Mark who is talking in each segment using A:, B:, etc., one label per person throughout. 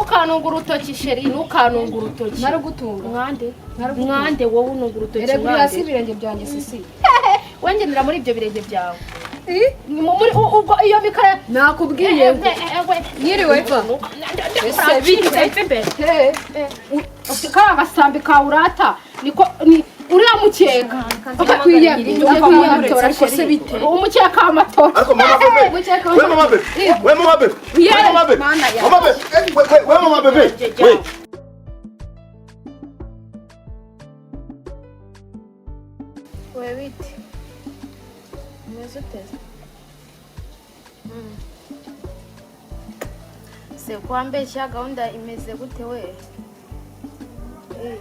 A: Ntukanunga urutoki, chérie, ntukanunga urutoki.
B: Ntarugutunga.
A: Mwande?
B: Ntarugutunga.
A: Mwande wowe ununga urutoki?
B: Erega uri hasi
A: Mwande?
B: ibirenge byanjye, sisi.
A: Wengendera muri ibyo birenge byawe. Ubwo iyo mikara
B: Nakubwiye ngo Mwiriwe. Ese bite? He.
A: Kariya gasambi kawe urata niko ni uriya mukeka.
B: Ndakwiyamye, ndakwiyamye, ariko se bite?
A: Umukeka w'amatora.
C: Ariko mama bebe,
B: Umukeka
C: we mama bebe, we mama bebe, we mama bebe,
B: Mana ya.
C: mama bebe, eh, we we we mama bebe, we.
A: We bite? Umeze ute se? Kwambeshya, gahunda imeze gute we? Eh.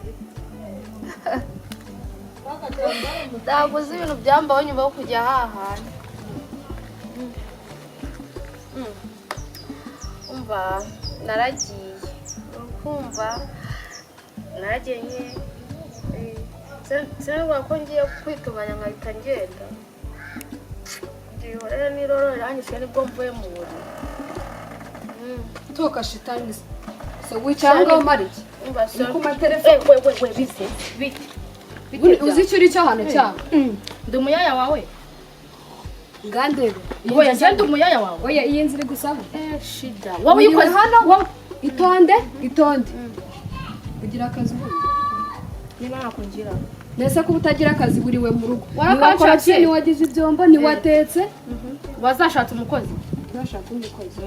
A: Ntabwo uzi ibintu byambaho nyuma yo kujya hahana. Umva, naragiye, ukumva naragiye nye. Sinabwo ko ngiye kwitunganya nkahita ngenda, ndihorere n'iroro riranyishe, nibwo mvuye mu buriri.
B: Toka shitani. Se wicara aho ngaho umara iki?
A: Umva
B: Ni ku
A: se.
B: matelefone.
A: We we we, bite bite bite?
B: Uzi icyo uri cyo hano cyangwa?
A: Ndi umuyaya wawe?
B: Ngandebe.
A: Oya, njye ndi umuyaya wawe?
B: Oya, iyi nzira igusaba.
A: Eh, shida wowe uyikoze.
B: Hano wowe itonde, itonde. Ugira akazi ubundi?
A: Niba nakungira.
B: Mbese kuba utagira akazi, buriwe mu rugo.
A: Warakanshatse?
B: Ntiwakorotse, ntiwagize ibyombo, ntiwatetse.
A: Wazashatse umukozi.
B: Ntashaka umukozi.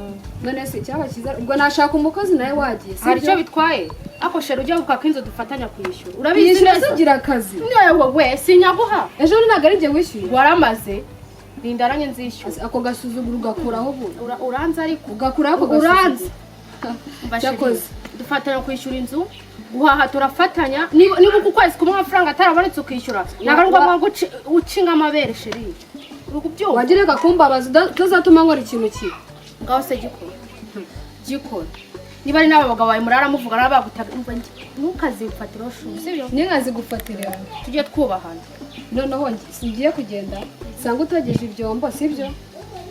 B: None se icyaba cyiza ubwo nashaka umukozi nawe wagiye,
A: Hari icyo
B: sibyo?
A: bitwaye? Ako chérie, ujya gukaka inzu dufatanya kwishyura, urabizi
B: Yishyura
A: neza.
B: se ugira akazi?
A: Yewe we, sinyaguha.
B: Ejo bundi ntabwo ari njye wishyuye?
A: Waramaze rindaranye, nzishyura.
B: Ako gasuzuguro ugakuraho ubundi.
A: Uranze ariko.
B: Ugakuraho ako
A: Uranze.
B: gasuzuguro.
A: Umva,
B: Cyakoze.
A: chérie, dufatanya kwishyura inzu, guhaha turafatanya. Niba uku kwezi kumwe amafaranga atarabonetse ukishyura, ntabwo ari ngombwa ngo ucinge amabere, chérie, uri kubyumva?
B: Wajya ureka kumbabaza, utazatuma nkora ikintu kibi.
A: Ngaho se gikora, gikora. Niba ari n'aba bagabo bawe murara muvuga nabo bagutaga, umva ntukazimfatire shu, sibyo?
B: Ninka zigufatira.
A: Tujye twubahana.
B: Noneho ngiye kugenda nsanga utogeje ibyombo, sibyo?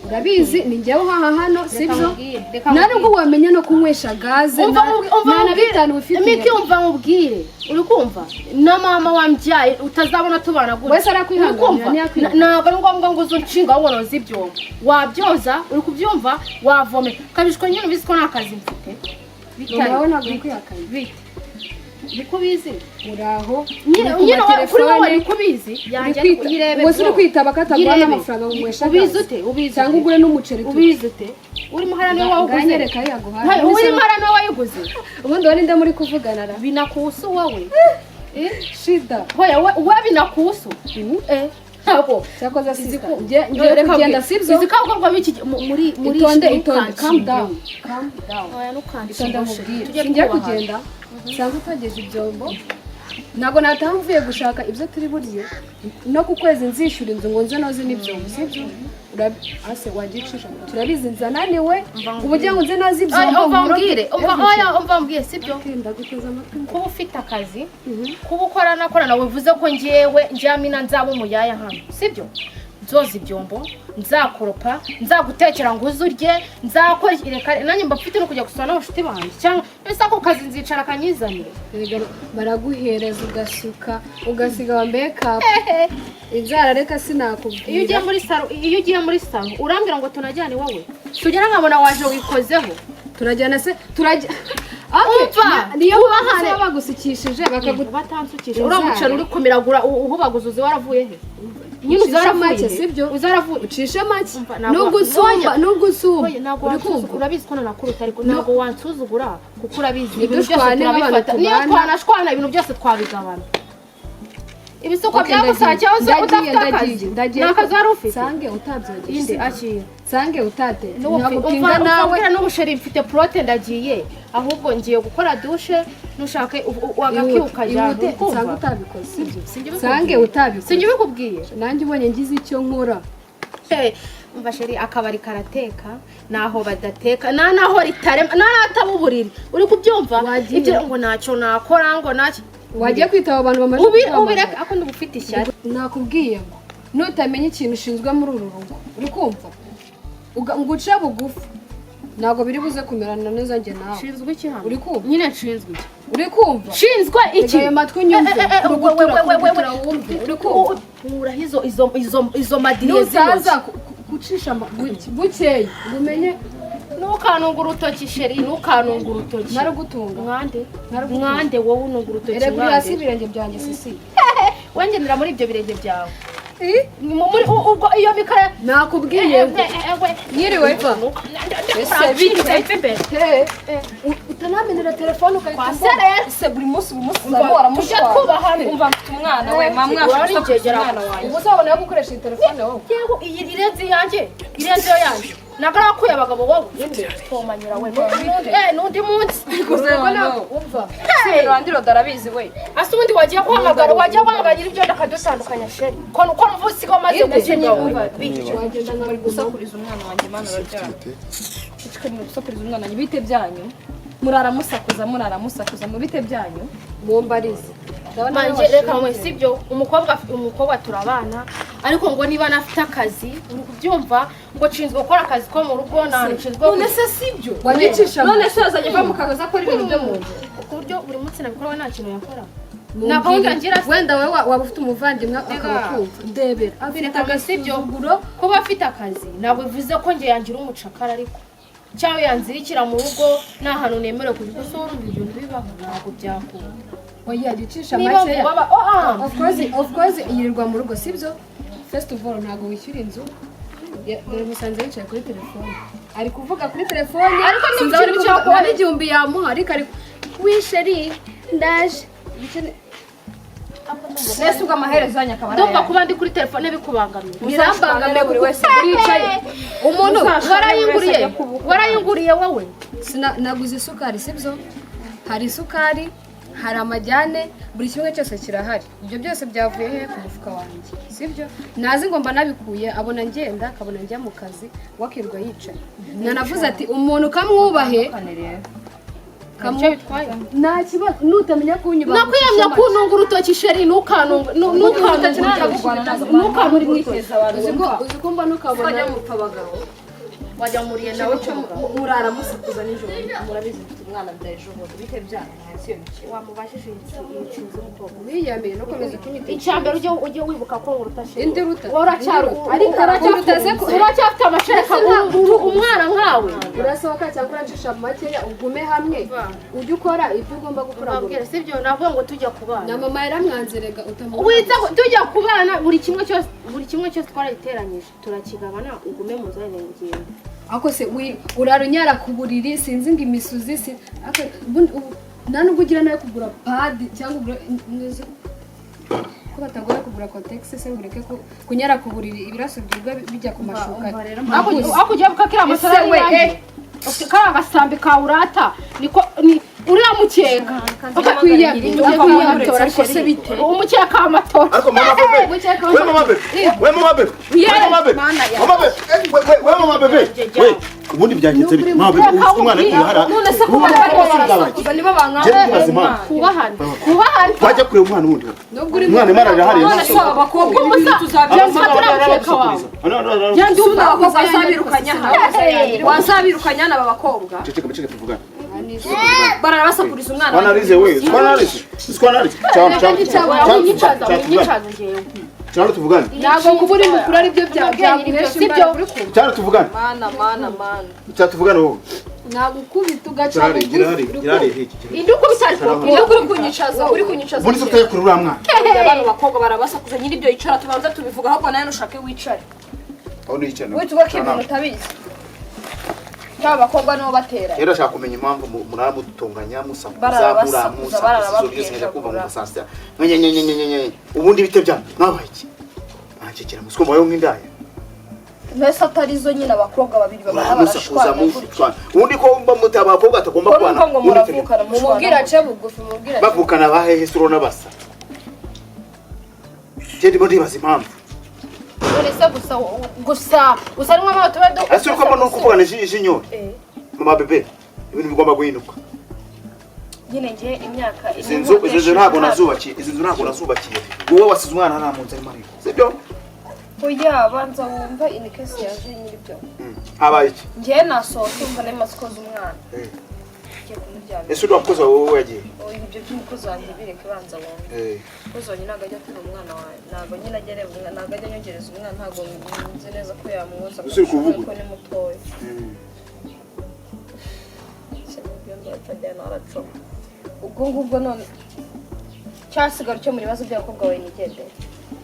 B: Urabizi ni njyewe uhaha hano, sibyo?
A: Nkubwire, reka
B: Nta
A: nkubwire.
B: nubwo wamenya no kunywesha gaze.
A: Umva, umva
B: nta na
A: nkubwire.
B: bitanu ufite.
A: Miki, umva nkubwire, uri kumva? Na mama wambyaye utazabona tubana gutya.
B: Wese arakwihanganira,
A: Uri kumva?
B: ntiyakwihanganira.
A: Ntabwo ari ngombwa ngo uze unshinga ahubwo noza ibyombo, wabyoza, uri kubyumva? Wavome kabishwa nyine, ubizi ko nta kazi mfite. Bitari
B: Mama wawe ntabwo yakwihakanye.
A: Bite? Niko ubizi?
B: Uraho
A: Nyine
B: uri ku
A: nyine kuri wowe
B: matelefone,
A: niko ubizi.
B: uri
A: Yanjye
B: kwita-
A: yirebe.
B: ubwo se uri
A: Bro.
B: kwitaba ko ataguha
A: Yirebe.
B: n'amafaranga ngo unyweshe
A: Ubizi
B: gaze?
A: ute? Ubizi
B: Cyangwa
A: ute?
B: ugure n'umuceri
A: Ubizi ute? Urimo hariya niwe wawuguze.
B: Nganyereka ayo yaguhaye.
A: Hey, urimo hariya niwe wayiguze.
B: Ubundi wari nde muri kuvugana ra?
A: Binakuhusu wowe.
B: Shida.
A: Hoya we, we binakuhusu. Eh, ntabwo
B: Cyakoze
A: Izi
B: sister,
A: Reka
B: ngiye kugenda,
A: mbwire.
B: sibyo?
A: Izi kabukorwa b'iki muri
B: Itonde,
A: muri
B: itonde, calm down, calm down.
A: Oya, ntukanshinge.
B: Itonde nkubwire.
A: Tujye
B: Singiye
A: twubahana.
B: kugenda nsanga utogeje ibyombo. Ntabwo nataha mvuye gushaka ibyo turi burye no ku kwezi nzishyura inzu ngo nze noze n'ibyombo, sibyo? Ase wagiye ucisha, turabizi nzananiwe, ubu ugiye ngo nze noze
A: Oya,
B: ibyombo,
A: umva
B: nkorope.
A: mbwire, umva, oya, umva mbwire, sibyo?
B: Okay, ndaguteze amatwi.
A: Kuba ufite akazi, kuba ukora nakorana, bivuze ko ngewe njyamina nzaba umuyaya hano, sibyo? Nzoza ibyombo, nzakoropa, nzagutekera ngo uze urye, nzakora iki- reka nanjye mba mfite no kujya gusura n'abashuti banjye, cyangwa ese ako kazi nzicara akanyizanire?
B: Erega baraguhereza ugasuka, ugasiga wambaye kapu inzara, reka
A: Iyo ugiye
B: sinakubwira.
A: muri salon, iyo ugiye muri salon urambwira ngo tunajyane wowe, tugera nkabona waje wikozeho.
B: Turajyana se? Turajya.
A: Umva,
B: Niyo
A: twubahane.
B: mpamvu bagusukishije bakagu
A: Batansukisha.
B: Inzara.
A: Uriya muceri uri kumiragura uhubaguza, uzi waravuye he nyine? Uzi
B: Ucishe
A: waravuye
B: make,
A: he?
B: sibyo?
A: Uzi waravuye?
B: Ucishe make.
A: Umva, ntabwo
B: Nubwo usumba,
A: Oya.
B: nubwo usumba,
A: Oya, ntabwo
B: uri
A: wansuzugura.
B: kumva?
A: Urabizi ko nanakuruta, ariko ntabwo wansuzugura kuko urabizi ibintu byose
B: Ntidushwane nk'abantu
A: turabifata. Niyo
B: tubana.
A: twanashwana, ibintu byose twabigabana. Ibisuko
B: Okay,
A: byagusaba cyangwa se
B: ndagiye,
A: udafite
B: ndagiye,
A: akazi?
B: ndagiye.
A: Nta kazi wari ufite?
B: Sange utabyogeje.
A: Inde akira.
B: Sange utatetse, ntabwo pinga nawe.
A: Nawe n'ubu chérie mfite prote, ndagiye, ahubwo ngiye gukora douche, nushake wagakiye ukajya.
B: Ihute, sange utabikoze, sibyo?
A: Sinjye
B: Sange
A: ubikubwiye.
B: utabikoze.
A: Sinjye ubikubwiye.
B: Nanjye ubonye ngize icyo nkora.
A: Hey, umva chérie, akabari karateka naho badateka, nta naho ritarema, nta n'ataba uburiri, uri kubyumva?
B: Wagiye.
A: Ibyo ngo ntacyo nakora, ngo ntacyo
B: Wagiye kwitaba abantu bamaze kukwamagana.
A: Ubireka ako nduba ufite ishyari.
B: Nakubwiye ngo nutamenya ikintu ushinzwe muri uru rugo, uri kumva? Ngo uce bugufi. Ntabwo biri buze kumerana neza njye nawe.
A: Nshinzwe iki hano?
B: Uri kumva?
A: Nyine nshinzwe iki?
B: Uri kumva?
A: Nshinzwe iki?
B: Tega ayo matwi unyumve.
A: Eh, eh, eh,
B: Kurugutura,
A: we, we, we, we,
B: kurugutura wumve. Uri kumva?
A: Nkuraho izo madiriye.
B: Nutaza gucisha bukeye ngo umenye.
A: Ntukanunga urutoki, chérie, ntukanunga urutoki.
B: Naragutunga.
A: Mwande?
B: Naragutunga.
A: Mwande wowe ununga urutoki?
B: Erega uri hasi
A: Mwande?
B: ibirenge byanjye, sisi.
A: Wengendera muri ibyo birenge byawe. Muri ubwo iyo mikara.
B: Nakubwiye ngo
A: Nyiriwe.
B: Ese bite? He, utanamenera telefone ukahita
A: Kwa
B: umbona.
A: serera.
D: Se buri munsi, buri munsi
A: Umva,
D: uzaba
A: tujya twubahana.
D: Umva, mfite umwana we, mama,
A: Urari
D: mwashaka
A: icyegera.
D: umwana wanjye.
B: Ubu uzabona yo gukoresha iyi telefone wowe.
A: Yewe, iyi irenze iyanjye, irenze iyo yanjye. Nagarakuye abagabo wowe tomanyura we n'undi munsi.
B: Ubwo ntabwo umva.
D: Rwandiro arabizi we.
A: Ase ubundi wagiye guhamagara nyir'ibyo akadutandukanya, chérie, ko numva usigaye umaze
B: Inde?
A: kuvuga.
B: Wagenda nka
D: Bari gusakuriza umwana wanjye, mana urabyara. Cicika, ni gusakuriza umwana wanjye, bite byanyu? Murara musakuza, murara musakuza, mu bite byanyu?
B: Mumbarize. Ndabona
A: Manje
B: nawe
A: reka mwe
B: washinze.
A: sibyo, umukobwa turabana, ariko ngo niba nafite akazi, uri kubyumva, ngo nshinzwe gukora akazi ko mu rugo, nta hantu nshinzwe.
D: None se sibyo?
B: Wanyicisha.
D: None se yazajya ava mu kazi akora ibintu byo mu nzu?
A: Ku buryo buri munsi nabikora, we nta kintu yakora.
B: Mumbwire.
A: Nta gahunda ngira se.
B: Wenda wowe waba ufite umuvandimwe akaba akumva, ndebera afite
A: Reka sibyo.
B: agasuzuguro.
A: Kuba afite akazi ntabwo bivuze ko njye yangira umucakara, ariko cyangwa yanzirikira mu rugo nta hantu nemerewe kujya. Gusa urumva ibyo bibaho, ntabwo byakunda.
B: Oya, jya ucisha
A: Niba
B: makeya.
A: waba oh, ah.
B: Of course yirirwa mu rugo, sibyo? First of all, ntabwo wishyura inzu. Dore musanze yicaye kuri telefone, ari kuvuga kuri telefone.
A: Ariko ni
B: Sinzi aho ari
A: ikintu
B: kuvuga,
A: cyakora.
B: nta n'igihumbi yamuha, ariko ari oui chérie, ndaje.
D: Mbese ubwo amaherezo yanyu akaba ari
A: Ndumva
D: ayahe?
A: kuba ndi kuri telefone bikubangamiye.
B: Birambangamiye
D: buri
B: kuko
D: wese.
B: uricaye umuntu.
A: Warayinguriye, warayinguriye wowe.
B: Naguze isukari, sibyo? Hari isukari, hari amajyane, buri kimwe cyose kirahari. Ibyo byose byavuye he? Ku mufuka wanjye, sibyo? Nazi ngo mba nabikuye, abona ngenda, akabona njya mu kazi, wakirwa yicaye. Nanavuze ati umuntu kamwubahe.
A: Icyo bitwaye?
B: Nta kibazo, nutamenya kunyubaha.
A: Nakwiyamya kuntunga urutoki, chérie, ntukantunga ntukantunga urutoki.
B: Uzi ko mbona ukabona
D: Mujya mupfa abagabo.
A: Wajya muriye nawe cy'umugabo.
D: Murara musakuza nijoro, murabizi mfite umwana bya ejo bundi, bite byanyu? Nta kintu kimwe.
A: Wamubajije inshinzi umukobwa.
B: Wiyamiye no komeza kunyita.
A: Icya mbere ujye wibuka ko nguruta, chérie.
B: Indi ruta.
A: Wowe uracyari
B: Ariko aracyafite
A: uracyafite amashereka, uri umwana nkawe.
B: Urasohoka cyangwa uracisha makeya ugume hamwe, ujye ukora ibyo ugomba gukora mu rugo.
A: Mbabwira sibyo, navuga ngo tujya kubana.
B: Na mama yaramwanze rega utamuha.
A: Wita tujya kubana, buri kimwe cyose twaragiteranyije turakigabana, ugume mu nzu ngende.
B: Ako se urara unyara ku buriri, sinzi ngo imisuzi si nta nubwo ugira nayo kugura pad cyangwa ugura ko batagoye kugura Kotex se ngo ureke kunyara ku buriri, ibiraso byirwa bijya ku mashuka.
A: Aho kujya buka kiriya matora
D: Ese we,
A: yanjye, kariya gasambi ka urata niko ni uriya mukeka.
B: Kwiyamye.
A: Ariko se bite umukeka w'amatora?
C: Ariko mama bébé, we mama bébé, we mama bébé, we mama bébé, mama bébé, we we we mama bébé, we ubundi byagenze bite, mama bébé? Ufite umwana ariko urahara.
D: None se kuba barimo barasakuza nibo
C: Jye
D: bankanga?
C: ndibaza impamvu.
A: Kubahana, kubahana.
C: Wajya kureba umwana wundi.
B: Nubwo uri
C: Umwana imana arahari.
D: None se aba bakobwa, ibi bintu tuzabyumva?
A: Uriya mukeka wawe.
D: Genda umva, abakobwa wazabirukanya hano, wazabirukanya hano aba bakobwa.
C: Ceceka, ceceka, tuvugane.
D: Bararabasakuriza umwana.
C: Twanarize we, twanarize, twanarize. Cyangwa cyangwa
A: Winyicaza, winyicaza njyewe.
C: Cyangwa tuvugane.
B: Ntabwo kuba uri mukuru ari byo byaguhesha
A: Sibyo.
B: imbaraga, uri kumva?
C: Cyangwa tuvugane.
D: Mana, mana, mana!
C: Cyangwa tuvugane wowe.
B: Nagukubita ugaca
C: Girari,
B: bugufi,
C: girari,
B: uri
C: girari
B: kumva?
C: hiki.
A: Indi ukubita ariko.
D: Iyo uri kunyicaza, uri kunyicaza.
C: Ubundi se utajya kure uriya mwana.
D: Bano bakobwa barabasakuza, nyiri ibyo yicara tubanza tubivuga, ahubwo nawe nushake wicare.
C: Aho niyicara.
D: Wituba ko ibintu utabizi, cyangwa abakobwa nibo batera.
C: Rero ashaka kumenya impamvu murara mudutonganya, musakuza,
D: Bararabasakuza,
C: muramusakuza
D: bararababwira,
C: izo byose nkajya kumva
D: bura.
C: ngo saa sita nye nye nye nye nye nye. Ubundi bite byanyu, mwabaye iki? Mwancekera musiko mubayeho nk'indaya.
D: Mbese atari zo nyine, abakobwa babiri babana
C: Muramusakuza
D: barashwana gutya.
C: mushwana. Ubundi ko mba muti abakobwa atagomba
D: Ko
C: kubana.
D: numva ngo
C: Ubundi bite byanyu?
D: muravukana
B: Mumubwire
D: mushwana.
B: ace bugufi, mumubwire ace.
C: Bavukana bahehe se? Urabona basa. Njye ndimo ndibaza impamvu.
A: None se gusa gusa gusa ni nk'aho tuba
C: Ese uko mbona uri kuvugana ijinyori, mama bébé, ibintu bigomba guhinduka.
D: Nyine ngiye imyaka
C: Izi nzu ntabwo nazubakiye, izi nzu ntabwo nazubakiye. Wowe wasize umwana nta mu nzu arimo ariko sibyo?
D: Oya, banza wumva, in case yaje nyiribyo.
C: Habaye iki?
D: Njyewe nasohotse mva nari maze koza umwana. Ngiye kumuryamisha.
C: Ese uriya mukozi wawe wowe yagiye?
D: Oya, ibyo by'umukozi wanjye bireke, banza wumve. Umukozi wanjye ntabwo ajya aterura umwana wanjye, ntabwo nyine ajya areba umwana, ntabwo ajya anyogereza umwana, ntabwo nzi neza ko yamwoza
C: Ese uri kuvuga
D: kuko ni mutoya. Ubwo ngubwo none cyasigara cyo mu bibazo by'abakobwa bawe nigendere.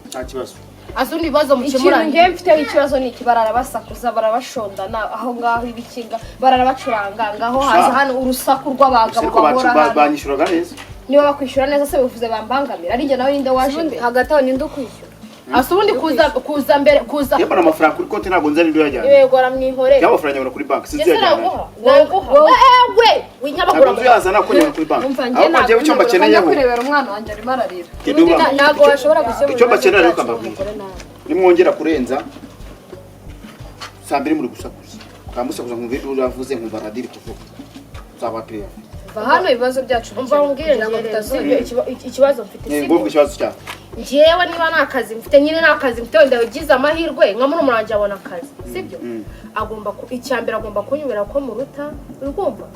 C: Nta kibazo.
A: Asa undi ibibazo
D: Ikintu
A: mukemuranye.
D: ngewe mfiteho ikibazo ni iki: barara basakuza, barabashondana aho ngaho, ibikinga barara bacuranga ngaho, haza hano urusaku rw'abagabo
C: Ariko
D: bahora hano.
C: banyishyuraga neza.
D: Niba bakwishyura neza se bivuze bambangamira? Ari njye nawe ninde waje imbere?
B: Hagati aho ninde ukwishyura?
A: Asa ubundi kuza mbere kuza.
C: Iyo mbona amafaranga kuri konti ntabwo nzi n'ibyo yajyana.
A: Yego, aramwihorera.
C: Cyangwa amafaranga nyabona kuri banki sinzi
A: Ese
C: yajyana.
A: naguha naguha wewe winyabagura.
C: Ntabwo nzi uyazana kuko nyabona kuri banki.
B: Umva, njye
C: Ahubwo njyewe icyo
B: ntabwo
C: mbakeneyeho.
B: kurebera umwana wanjye arimo ararira.
C: Genda
B: Ubundi
C: ubura.
B: ntabwo washobora gukemura
C: Icyo
B: ibibazo
C: mbakenera rero
B: byacu
C: mbabwira.
B: n'umugore nawe.
C: Nimwongera kurenza saa mbiri muri gusakuza, mukaba musakuza nkumva ibyo uravuze, nkumva radiyo iri kuvuga, nzabapiriya.
B: Va hano ibibazo byacu
A: Umva umbwire
B: kugira ngo
A: njye rero,
B: bitazongera.
A: sibyo, ikibazo mfite
C: Ni
A: sibyo
C: ngombwa ikibazo cyawe.
A: Njyewe niba nta kazi mfite nyine, nta kazi mfite, wenda ugize amahirwe nka murumuna wanjye abona akazi, sibyo? Agomba icya mbere agomba kunyumvira ko muruta, uri kumva?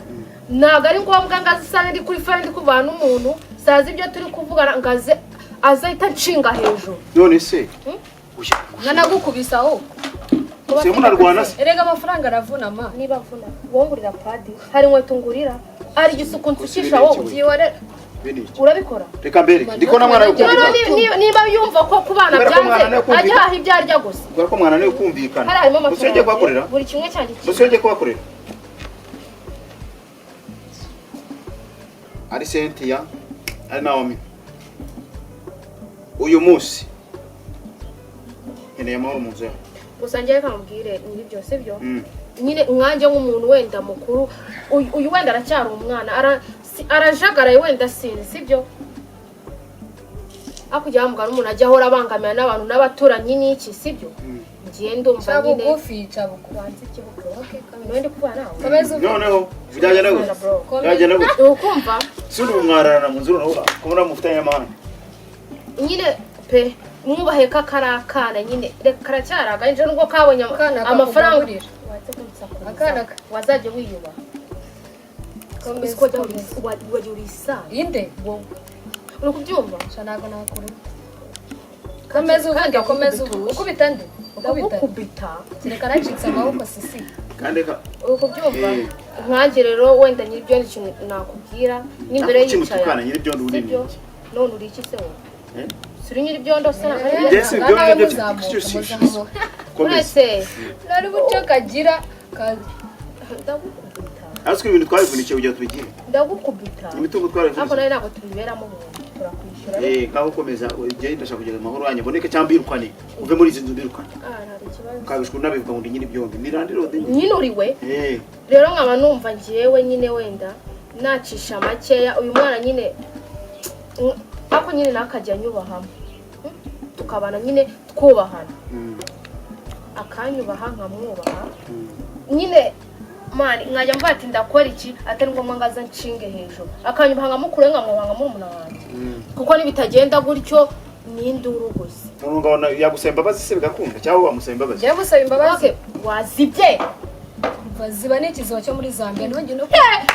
A: Ntabwo ari ngombwa ngo aze usanga ndi kuri fone ndi kuvana n'umuntu sazi ibyo turi kuvugana ngo aze azahita nshinga hejuru.
C: None se
B: Nkanagukubisa ahubwo.
C: Se munarwana se?
B: Erega amafaranga aravuna ma.
A: Niba mvuna wowe ngurira padi, hari inkweto ngurira, hari igisuku nsukisha wowe.
B: Byihorere.
C: Bene iki?
A: Urabikora?
C: Reka mbereke ndiko na mwana
A: Noneho
C: kumvikana.
A: niba yumva ko kubana
C: Kubera ko
A: byanze
C: mwana nawe kumvikana.
A: ajya ahaha ibyo arya gusa.
C: Kubera ko mwana niwe kumvikana.
A: Hari harimo
C: Musi yagiye kuhakorera.
A: amafaranga buri kimwe cyanjye
C: Musi yagiye kuhakorera. Ari Cynthia, ari Naomi. Uyu munsi nkeneye amahoro mu nzu yawe.
A: Gusa njyewe reka mubwire nyir'ibyo, sibyo? Nyine nkanjye nk'umuntu wenda mukuru, uyu wenda aracyari umwana, arajagaraye wenda sinzi, sibyo? Hakurya y'umugabo n'umuntu ajya ahora abangamira n'abantu n'abaturanyi n'iki, sibyo? Ngiye ndumva
B: Ca
A: nyine
B: bugufi, ca bugufi.
A: Wanze ikibuga, okay, kamera ndi kubana nawe.
B: Komeza uvuge.
C: Noneho byagenda gute? Byagenda gute?
A: Ukumva?
C: Si ubu mwararana mu nzu noneho kubona mufitanye amahane.
A: Nyine pe mwubahe ko akari akana nyine, reka karacyari agahinja nubwo kabonye
B: Akana
A: amafaranga.
B: kakugaburira.
A: Waze kunsakuza.
B: Akana
A: wazajya wiyubaha.
B: Komeza,
A: Uzi ko wajya
B: komeza.
A: wajya urisana.
B: Inde?
A: Wowe uri kubyumva?
B: Sha ntabwo nakora. Komeza uvuge, komeza uvuge. Ukubita nde? Ukubita.
A: Ndagukubita.
B: Kereka nacitse amaboko sisi.
C: Kandi reka
A: Uri kubyumva?
C: Eh.
A: Nkanjye rero wenda nyir'ibyo ni ikintu nakubwira n'imbere
C: Ntabwo
A: yicaye.
C: ukimutukana nyir'ibyondo ubundi ni
A: Sibyo?
C: iki?
A: None uri iki se wowe?
C: Eh?
A: Si uri nyir'ibyondo se ntabwo ari
C: Njye si ibyo
B: Nawe
C: ngibyo
B: muzamuka,
C: si-
B: muzamuka.
C: Komeza.
A: Uretse
B: Nari uburyo kagira
A: ndagukubita.
C: Ariko ibintu twabivunikiye kugira tubigire.
A: Ndagukubita.
C: Imitungo
A: Ariko
C: twarayivunikiye.
A: nawe ntabwo tubiberamo umuntu turakwishyura.
C: Eh, ngaho komeza ugende, ndashaka kugira amahoro yanjye aboneke cyangwa mbirukane. Uve muri izi nzu mbirukane.
A: Ah, ntabwo ikibazo.
C: Ukabishwa unabivuga ngo ndi nyir'ibyondo. Ni landlord nyine.
A: Nyine uriwe.
C: Eh.
A: Rero nkaba numva njyewe nyine wenda nacisha makeya uyu mwana nyine ariko nyine nakajya anyubahamo. Tukabana nyine twubahana. Akanyubaha nkamwubaha. Nyine mani nkajya mvuga ati ndakora iki atari ngombwa ngo aze nshinge hejuru, akanyubaha nkamukura nkamwubaha nka murumuna wanjye. Kuko nibitagenda gutyo ni induru gusa.
C: Noneho ngabona yagusaba imbabazi se bigakunda cyangwa wamusaba imbabazi?
B: Njyewe gusaba imbabazi.
A: Okay, wazibye.
B: Umva, ziba ni ikiziba cyo muri Zambia ntibongere no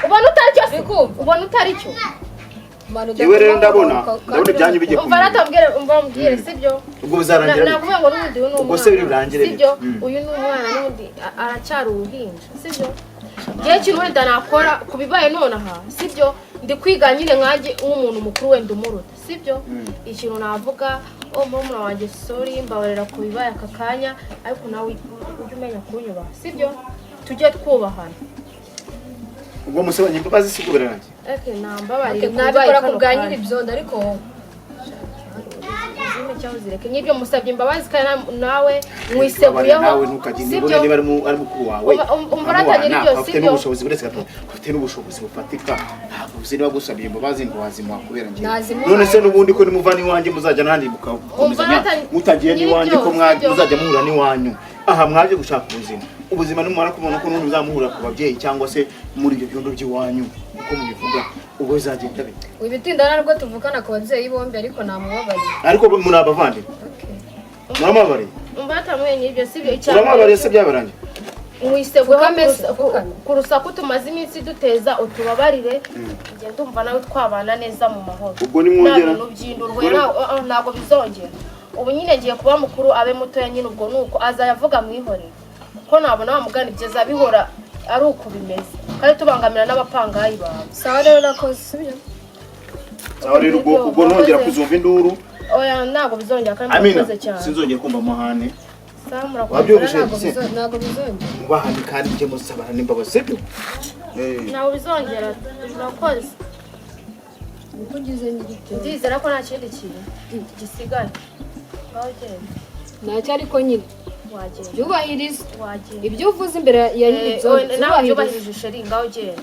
A: Ubona utari cyo se?
B: Uri kumva?
A: Ubona utari cyo?
B: Manu,
C: Yewe rero
B: udatuma
C: ndabona ibyanyu bigiye
A: Umva ratambwire, umva mbwire, sibyo?
C: Ubwo bizarangira bite?
A: Nakuvuga ngo n'ubundi uyu ni
C: Ubwo se
A: umwana,
C: birangire bite?
A: sibyo? Uyu ni umwana n'ubundi aracyari uruhinja, sibyo? Ngewe ikintu wenda nakora ku bibaye nonaha, sibyo? Ndi kwiga nyine nkanjye nk'umuntu mukuru wenda umuruta, sibyo? Ikintu navuga, oh murumuna wanjye sorry, mbabarira ku bibaye aka kanya, ariko nawe ujye umenya kunyubaha, sibyo? Tujye twubahana.
C: Ubwo musabanye imbabazi si ubwo birarangiye.
A: Okay, nambabarire
B: Okay,
A: kubibaye
B: nabikora ku
A: kano
B: bwa
A: kanya.
B: nyir'ibyondo ariko wowe
A: Uzime cyangwa uzireke nk'ibyo musabye imbabazi kandi nawe mwiseguyeho,
C: nawe ntukagende
A: sibyo?
C: niba niba ari mukuru wawe.
A: Umva uratangira ibyo,
C: afite
A: sibyo?
C: n'ubushobozi buretse gato, afite n'ubushobozi bufatika, ntabwo uzi niba agusabye imbabazi ngo wazimuha kubera njyewe.
B: Nazimuha.
C: None se n'ubundi ko nimuva n'iwanjye muzajya n'ahandi mukakomezanya
A: Umva
C: mutagiye n'iwanjye ko
A: Nyir'ibyo, sibyo?
C: muzajya muhura n'iwanyu aha mwaje gushaka ubuzima. Ubuzima nimumara kubona ko n'ubundi muzamuhura ku babyeyi cyangwa se muri ibyo byondo by'iwanyu uko mubivuga, ubwo bizagenda bite?
B: Wibitinda ntabwo tuvukana ku babyeyi bombi ariko namubabariye.
C: Ariko muri abavandimwe.
B: Okay.
C: Muramubabariye?
A: Umva hatamuye nyir'ibyo, sibyo? Icya
C: Uramubabariye se byabarangiye?
A: Mwiseguyeho.
B: Pfukame se, pfukame.
A: Ku rusaku tumaze iminsi duteza, utubabarire. Njye ndumva nawe twabana neza mu mahoro.
C: Ubwo nimwongera-
A: Nta bintu by'induru we, ntabwo bizongera. Ubu nyine ngiye kuba mukuru, abe mutoya nyine. Ubwo nuko azayavuga mwihorere, kuko nabona wamugana ibyo bihora ari uko bimeze, kandi tubangamira n'abapangayi bawe.
D: Sawa rero, urakoze, sibyo?
C: Sawa rero, ubwo ntongera kuzumva induru.
A: Oya, ntabwo bizongera kandi
C: Amina,
A: murakoze cyane.
C: sinzongera kumva amahane.
A: Sawa, murakoze.
C: Wabyumvise?
B: Ntabwo
C: Se?
B: ntabwo bizongera.
C: Mubahane kandi mujye musabana n'imbabazi, sibyo?
A: Ntabwo bizongera, murakoze.
B: Uko ugize nyir'ibyo.
A: Ndizera ko nta kindi kintu gisigaye. Ngaho genda.
B: Ntacyo, ariko nyine
A: Wagenda.
B: byubahirize.
A: Wagenda.
B: Ibyo uvuze imbere ya nyir'ibyo
A: Nawe
B: byubahirize.
A: byubahirije, chérie, ngaho genda.